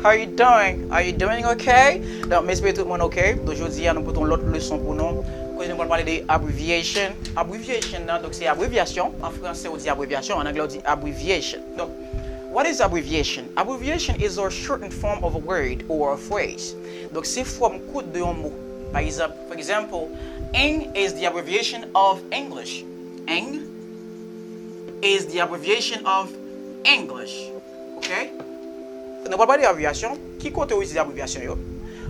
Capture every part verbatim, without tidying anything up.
How you doing? Are you doing okay? Donk, m espere tout moun ok. Donk, jodi a, nou pote yon lòt leson pou nou. Kote nou pral pale de abbreviation. Abbreviation nan, donk, se abrevyasyon. An fransè, ou di abrevyasyon. An anglè, ou di abbreviation. Donk, what is abbreviation? Abbreviation is a shortened form of a word or a phrase. Donk, se fòm kout de yon mo. Pa egzanp, for example, eng is the abbreviation of English. Eng is the abbreviation of English. Ok? Nou pral pale de abrevyasyon. Ki kote ou itilize abrevyasyon yo?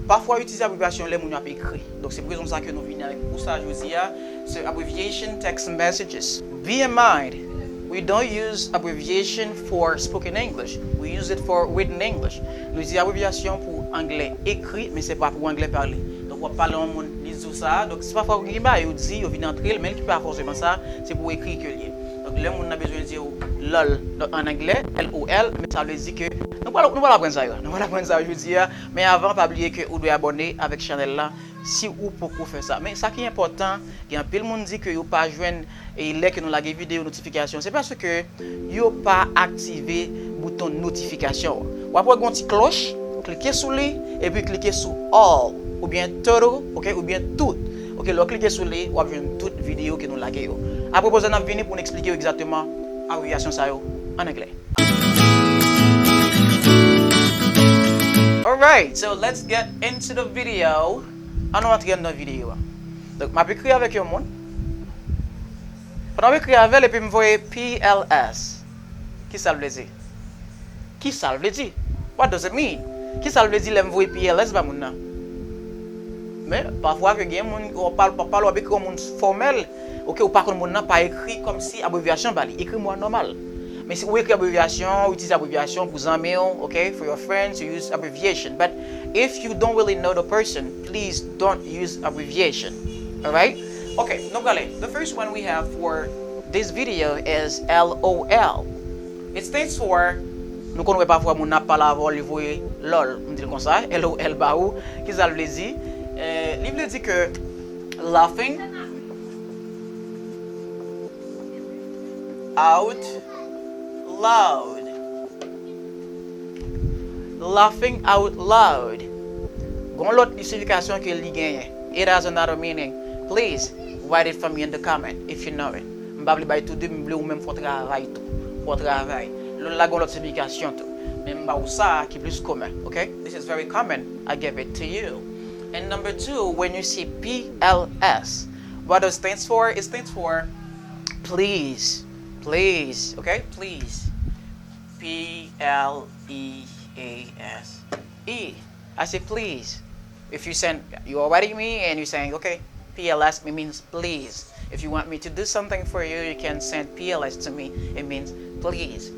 Pafwa, yo itilize abrevyasyon lè moun yo ap ekri. Donk, se pou rezon sa ke nou vini avèk kou sa jodi a, se abbreviation text messages. Be in mind, we don't use abbreviation for spoken English. We use it for written English. Nou itilize abrevyasyon pou anglè ekri, men se pa pou anglè pale. Donk, w ap pale yon moun, li di w sa. Donk, se pafwa gen bagay yo di, yo vin antre l, men l ki pa fòseman sa, se pou ekri ke l ye. Donk, lè moun nan bezwen di w lol, donk, an anglè, L O L, men sa vle di ke nou pral, nou pral aprann sa yo. Nou pral aprann sa yo jodi a. Men avan, pa bliye ke ou dwe abòne avèk chanèl la si ou poko fè sa. Men sa ki enpòtan, gen anpil moun di ke yo pa jwenn, e lè ke nou lage videyo notifikasyon, se paske yo pa aktive bouton notifikasyon an. W ap wè gen yon ti klòch, klike sou li, epi klike sou all, oubyen total, ok, oubyen tout. Ok, lè w klike sou li, w ap jwenn tout videyo ke nou lage yo. Apre poze a, n ap vini pou n eksplike w egzakteman abrevyasyon sa yo an anglè. Alright, so let's get into the video. Ann nou antre anndan videyo a. Donk, m ap ekri avèk yon moun. Pandan m ekri avè l, epi m voye P L S. Ki sa l vle di? Ki sa l vle di? What does it mean? Ki sa l vle di lè m voye P L S ba moun nan? Men, pafwa ke gen moun, w ap pale, w ap pale, w ap ekri yon moun fòmèl, ok, ou pa konn moun nan, pa ekri kòmsi abrevyasyon ba li. Ekri mo a nòmal. Men si ou ekri abrevyasyon, ou itilize abrevyasyon pou zanmi w, ok, for your friends, you use abbreviation. But if you don't really know the person, please don't use abbreviation. Alright? Ok, nou prale. The first one we have for this video is L O L. It stands for, nou konn wè pafwa moun ap pale avè w, li voye lol. M di l konsa, L O L ba ou. Ki sa l vle di? Eh, li vle di ke laughing out loud. Laughing out loud. Gon lòt siyifikasyon ke li genyen. It has another meaning. Please write it for me in the comment if you know it. M pa vle bay tou de, m vle ou menm fè w travay tou. Fè w travay. Lòt la gon lòt siyifikasyon tou. Men m ba ou sa ki plis komen, ok? This is very common. I give it to you. And number two, when you see P L S, what it stands for? It stands for please. Please, ok? Please. P L E A S E. I say please. If you send, you are writing me and you're saying, okay, P L S, it means please. If you want me to do something for you, you can send P L S to me. It means please.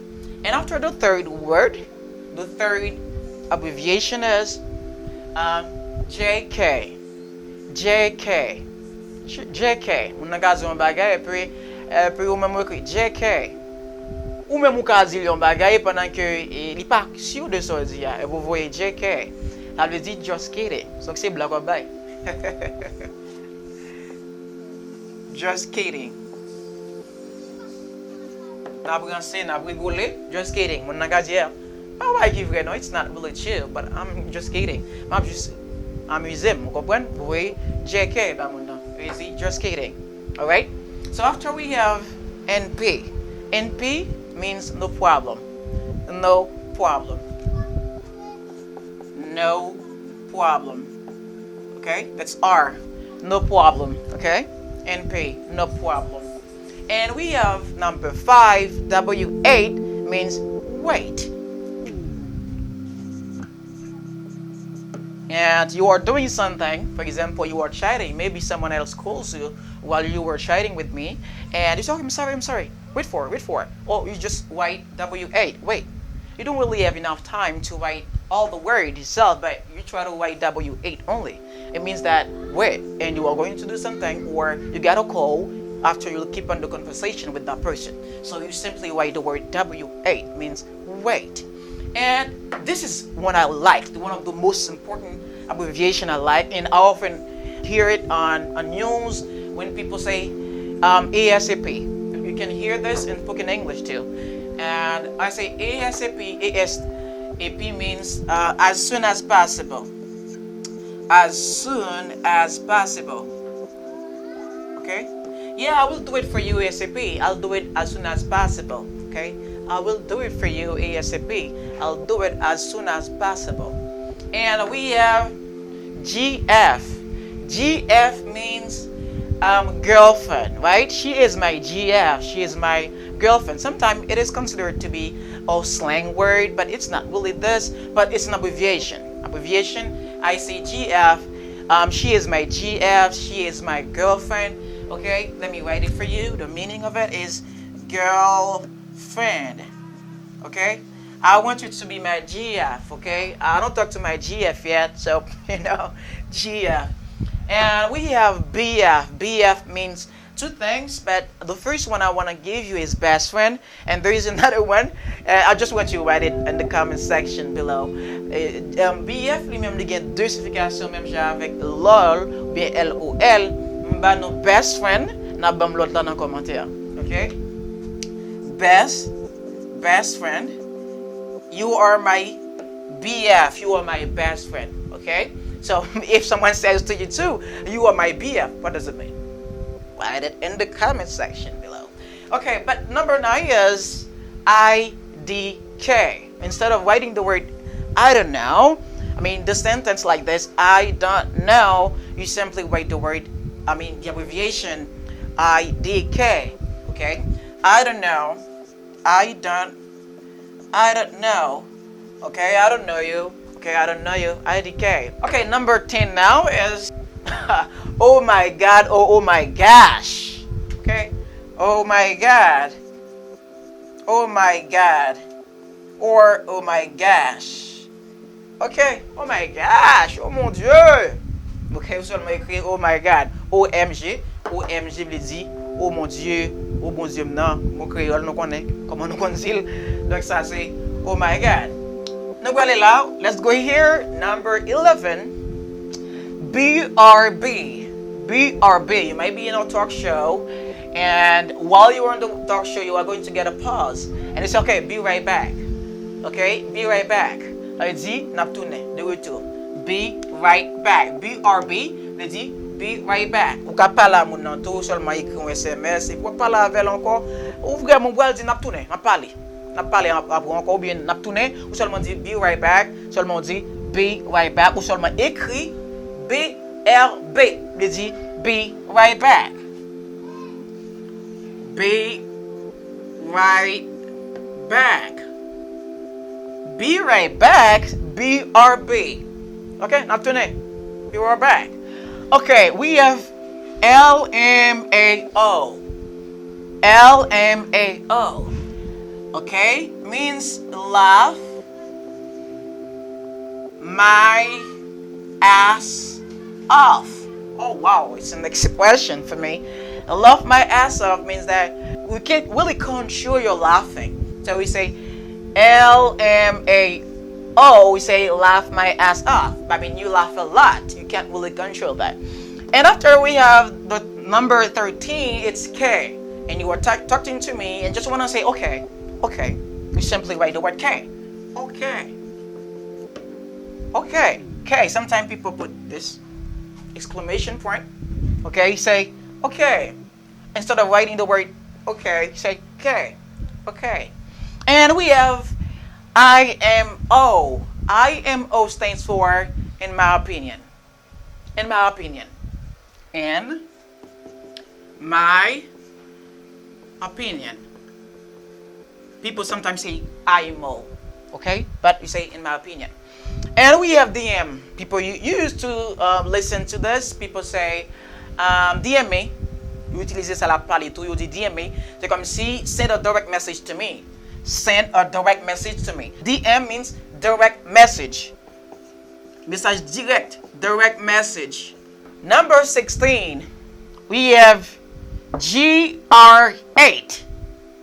And after the third word, the third abbreviation is um, J K. J K. J K. Moun nan ka di yon bagay, epi, epi ou menm ou ekri J K. Ou menm ou ka di l yon bagay pandan ke e, li pa si de sa w di a, epi ou voye J K. Sa vle di just kidding. Donk se blag w ap bay. Just kidding. N ap ranse, n ap rigole. Just kidding. Moun nan ka di, yeah, pa yon bagay ki vre non, it's not really true, but I'm just kidding. M ap jis amize m, ou konprann? Voye J K ba moun nan. Easy, just kidding. Alright? So after we have N P. N P means no problem. No problem. No problem. Okay? That's R. No problem. Okay? N P, no problem. And we have number five, W eight means wait. And you are doing something, for example, you are chatting, maybe someone else calls you while you were chatting with me, and you say, okay, I'm sorry, I'm sorry, wait for it, wait for it. Or you just write W eight, wait. You don't really have enough time to write all the word itself, but you try to write W eight only. It means that wait, and you are going to do something, or you got a call after you keep on the conversation with that person. So you simply write the word W eight, means wait. And this is one I like, one of the most important abbreviation I like, and I often hear it on, on news when people say um, A S A P. You can hear this in spoken English too. And I say A S A P, A S, A P means uh, as soon as possible. As soon as possible. Okay? Yeah, I will do it for you ASAP. I'll do it as soon as possible. Okay? I will do it for you ASAP. I'll do it as soon as possible. And we have G F. G F means um, girlfriend, right? She is my G F. She is my girlfriend. Sometimes it is considered to be a slang word, but it's not really this, but it's an abbreviation. Abbreviation, I say G F. Um, she is my G F. She is my girlfriend. Okay, let me write it for you. The meaning of it is girlfriend. Okay? I want you to be my G F, okay? I don't talk to my G F yet, so, you know, G F. And we have B F. B F means two things, but the first one I want to give you is best friend, and there is another one. Uh, I just want you to write it in the comment section below. Uh, um, B F li menm li gen de siyifikasyon menm jan avèk lol oubyen L O L. M ba nou best friend, n ap ban m lòt la nan kòmantè. Okay? Best, best friend. You are my B F. You are my best friend. Okay? So if someone says to you too, you are my B F, what does it mean? Write it in the comment section below. Okay, but number nine is I D K. Instead of writing the word I don't know, I mean, the sentence like this, I don't know, you simply write the word, I mean, the abbreviation I D K. Okay? I don't know. I don't. I don't know. Okay? I don't know you. Okay? I don't know you. I D K. Okay, number ten now is oh my God or oh my gosh. Okay? Oh my God. Oh my God. Or oh my gosh. Ok, oh my gosh, oh mon Dieu. Ok, ou sèlman ekri oh my God, O M G, O M G vle di oh mon Dieu, oh Bondye m nan. Bon, kreyòl nou konnen kòman nou konn di l. Donk sa se oh my God. Nou prale la, let's go here, number eleven. B R B. B R B. You might be in a talk show, and while you are in the talk show, you are going to get a pause. And it's okay, be right back. Okay? Be right back. Sa vle di, n ap tounen, de retour. Be right back. B R B vle di, be right back. Ou ka pale a moun nan tou, ou sèlman ekri yon S M S, epi w ap pale avè l ankò. Ou vrèman, ou pral di, n ap tounen, n ap pale. N ap pale ap-, apre ankò, oubyen n ap tounen, ou sèlman di, be right back, sèlman ou di, be right back, ou sèlman ekri, B R B, vle di, be right back. Be right back. Be right back, B R B. Ok, n ap tounen. Be right back. Ok, we have L M A O. L M A O. Ok, means laugh my ass off. Oh wow, it's an expression for me. Laugh my ass off means that we can't really control your laughing. So we say L M A O, we say laugh my ass off. I mean, you laugh a lot. You can't really control that. And after we have the number thirteen, it's K. And you are ta- talking to me and just want to say, okay, okay. You simply write the word K. Okay. Okay. K. Sometimes people put this exclamation point. Okay, you say, okay. Instead of writing the word okay, you say K. Okay. And we have I M O. I M O stands for in my opinion. In my opinion. In my opinion. People sometimes say I M O, okay? But we say in my opinion. And we have D M. People, you, you used to uh, listen to this. People say, um, D M me. Yo itilize sa l ap pale tou, yo di D M me. Se kòmsi send a direct message to me. Send a direct message to me. D M means direct message. Mesaj dirèk, direct message. Number sixteen, we have G R eight.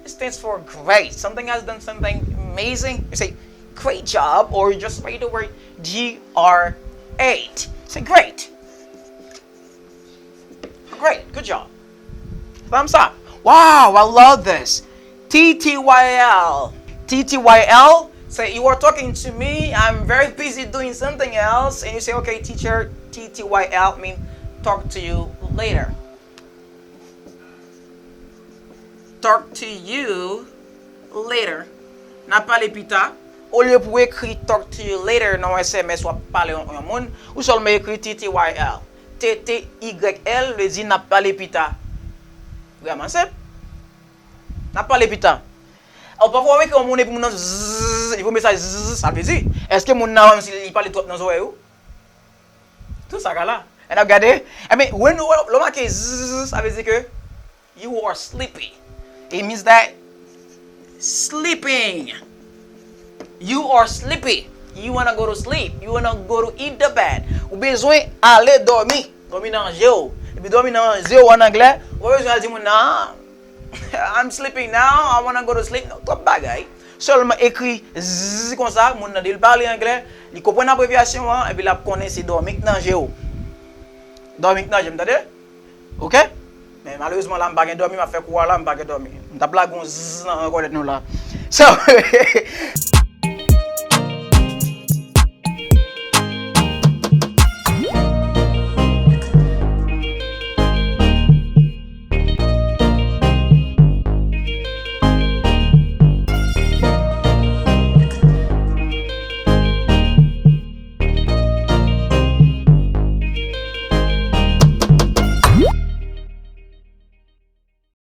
It stands for great. Something has done something amazing. You say, great job, or you just write the word G R eight. Say, great. Great, good job. Thumbs up. Wow, I love this. T T Y L. T T Y L, Say, "You are talking to me, I'm very busy doing something else," and you say, "Okay, teacher, T T Y L mean talk to you later." Talk to you later. N ap pale pita. Olye pou w ekri talk to you later nan yon S M S w ap pale yon, yon moun, ou sèlman ekri T T Y L. T T Y L vle di n ap pale pita. Vrèman senp. N ap pale pita. Ou pafwa w ekri yon moun epi moun nan zzz, li voye mesaj zzz, sa vle di, èske moun nan menm si li pale twòp nan zòrèy ou? Tout sa ka la. And ap gade, I mean, when, lè w make zzz, sa vle di ke you are sleepy. It means that sleeping. You are sleepy. You wanna go to sleep. You wanna go to eat the bed. Ou bezwen ale dòmi. Dòmi nan je w. Epi dòmi nan je w an anglè, ou pa bezwen al di moun nan, "I'm sleeping now, I wanna go to sleep." Non, twòp bagay. Sèlman ekri zzz konsa, moun nan di l pale anglè, li konprann abrevyasyon an, epi l ap konnen se dòmi k nan je w. Dòmi k nan je m, tande? Oke? Men malerezman la, m pa gen dòmi, m ap fè kou a la, m pa gen dòmi. M t ap lage yon zzz nan kòlèt nou la. So,